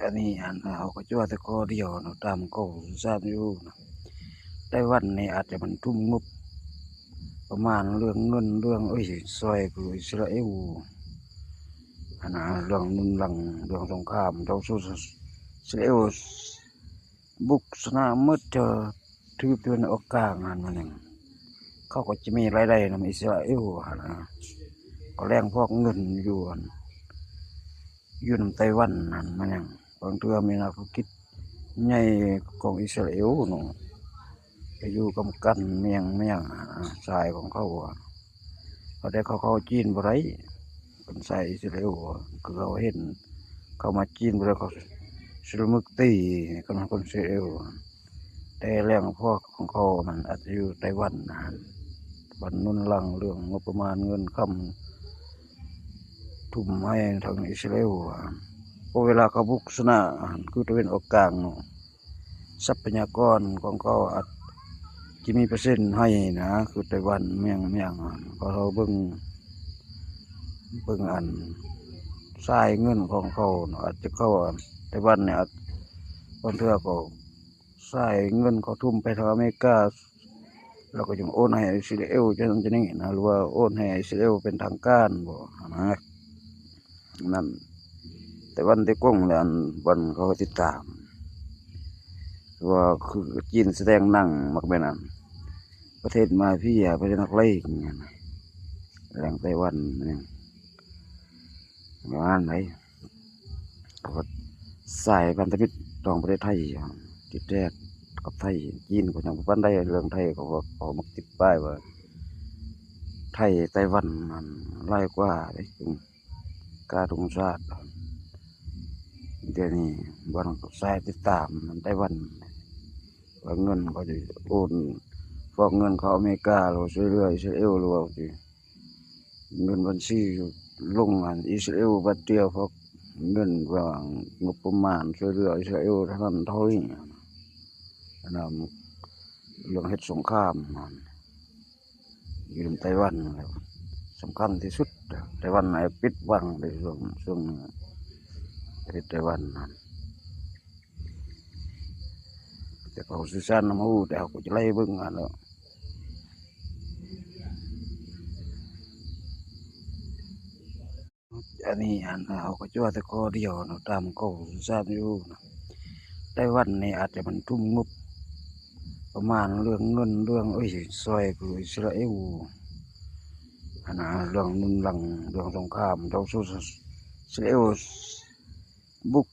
ອັນນີ້ຫັ້ນ ເຮົາກໍຈະວ່າແຕ່ຂໍ້ດຽວເນາະ ຕາມເຂົາຊາບຢູ່ນະ ໄຕ້ຫວັນນີ້ອາດຈະມັນທຸ່ມງົບປະມານເລື່ອງເງິນ ເລື່ອງ ໂອ້ຍ ຊ່ອຍຄືອິດສະຣາເອວຫັ້ນນະ ເລື່ອງໜູນຫຼັງ ເລື່ອງສົງຄາມ ເຈົ້າ ອິດສະຣາເອວບຸກຊະນະໝົດ ເຈົ້າ ຖືກຕາເວັນອອກກາງຫັ້ນມາໜຶ່ງ ເຂົາກໍຈະມີລາຍໄດ້ນຳອິດສະຣາເອວຫັ້ນນະ ກໍແລ່ງພອກເງິນຢູ່ຫັ້ນ ຢູ່ນຳໄຕ້ຫວັນຫັ້ນມາຫຍັງ ບາງເທື່ອມີນັກທຸລະກິດໃຫຍ່ຂອງອິດສະຣາເອວເນາະ ໄປຢູ່ກຳກັນແມ່ນຫຍັງ ແມ່ນຫຍັງ ສາຍຂອງເຂົາ ເຂົາແຕ່ເຂົາເຂົ້າຈີນບໍ່ໄດ້ ເປັນສາຍອິດສະຣາເອວ ຄືເຮົາເຫັນເຂົາມາຈີນບໍ່ໄດ້ ເຂົາຊິລະເມີກຕີກັນຄົນອິດສະຣາເອວ ແຕ່ແຫຼ່ງພວກຂອງເຂົານັ້ນອາດຈະຢູ່ໄຕ້ຫວັນນະ ໄຕ້ຫວັນໜູນຫຼັງເລື່ອງງົບປະມານເງິນຄຳ ທຸ່ມໃຫ້ທາງອິດສະຣາເອວ ເພາະເວລາເຂົາບຸກຊະນະຫັ້ນ ຄືຕາເວັນອອກກາງເນາະ ຊັບພະຍາກອນຂອງເຂົາອາດຈະມີເປີເຊັນໃຫ້ນະ ຄືໄຕ້ຫວັນແມ່ນຫຍັງ ເພາະເຮົາເບິ່ງ ເບິ່ງອັນສາຍເງິນຂອງເຂົາເນາະ ອາດຈະເຂົ້າໄຕ້ຫວັນນີ້ ອາດ ບາງເທື່ອກໍສາຍເງິນເຂົາທຸ່ມໄປທາງອາເມລິກາ ແລ້ວກໍຈຶ່ງໂອນໃຫ້ອິດສະຣາເອວ ຈັ່ງນັ້ນຈັ່ງນີ້ນະ ຫຼືວ່າໂອນໃຫ້ອິດສະຣາເອວເປັນທາງການບໍຫັ້ນນະ ນັ້ນ ແຕ່ວັນເຕກົງແຫຼະ ອັນວັນເຂົາຕິດຕາມ ວ່າຄືຈີນສະແດງໜັງມັກແມ່ນອັນ ປະເທດມາເຟຍ ປະເທດນັກເລງ ແດງໄຕ້ຫວັນ ປະມານໃດ ເພາະວ່າສາຍພັນທະມິດຂອງປະເທດໄທ ຕິດແທດກັບໄທ ຈີນກໍຍັງບໍ່ປານໃດ ເລື່ອງໄທ ເຂົາ ເຂົາມັກຕິດປ້າຍວ່າ ໄທໄຕ້ຫວັນນັ້ນຫຼາຍກວ່າເດ້ ກາທຸງຊາດ ດຽວນີ້ບ່ອນສາຍຕິດຕາມນຳໄຕ້ຫວັນ ວ່າເງິນເຂົາຈະໂອນ ຟອກເງິນເຂົ້າອາເມລິກາ ຫຼືວ່າຊ່ວຍເຫຼືອອິດສະຣາເອວ ຫຼືວ່າຊິ ເງິນບັນຊີລົງອັນອິດສະຣາເອວບາດດຽວ ເພາະເງິນວ່າງົບປະມານຊ່ວຍເຫຼືອອິດສະຣາເອວເທົ່ານັ້ນເທົ່ານີ້ ອັນນັ້ນເລື່ອງເຮັດສົງຄາມຫັ້ນ ຢູ່ນຳໄຕ້ຫວັນ ສຳຄັນທີ່ສຸດ ໄຕ້ຫວັນໃຫ້ປິດບັງໄດ້ຊ່ວງ ຊ່ວງປະເທດໄຕ້ຫວັນຫັ້ນ ແຕ່ເຂົາສື່ສານນຳຮູ້ ແຕ່ເຮົາກໍຈະໄລ່ເບິ່ງຫັ້ນແຫຼະ ອັນນີ້ຫັ້ນ ເຮົາກໍຈະວ່າແຕ່ຂໍ້ດຽວເນາະ ຕາມເຂົາຊາບຢູ່ນະ ໄຕ້ຫວັນນີ້ອາດຈະມັນທຸ່ມງົບປະມານເລື່ອງເງິນ ເລື່ອງ ໂອ້ຍ ຊ່ອຍຄືອິດສະຣາເອວຫັ້ນນະ ເລື່ອງໜູນຫຼັງ ເລື່ອງສົງຄາມ ເຈົ້າ ອິດສະຣາເອວ ບຸກ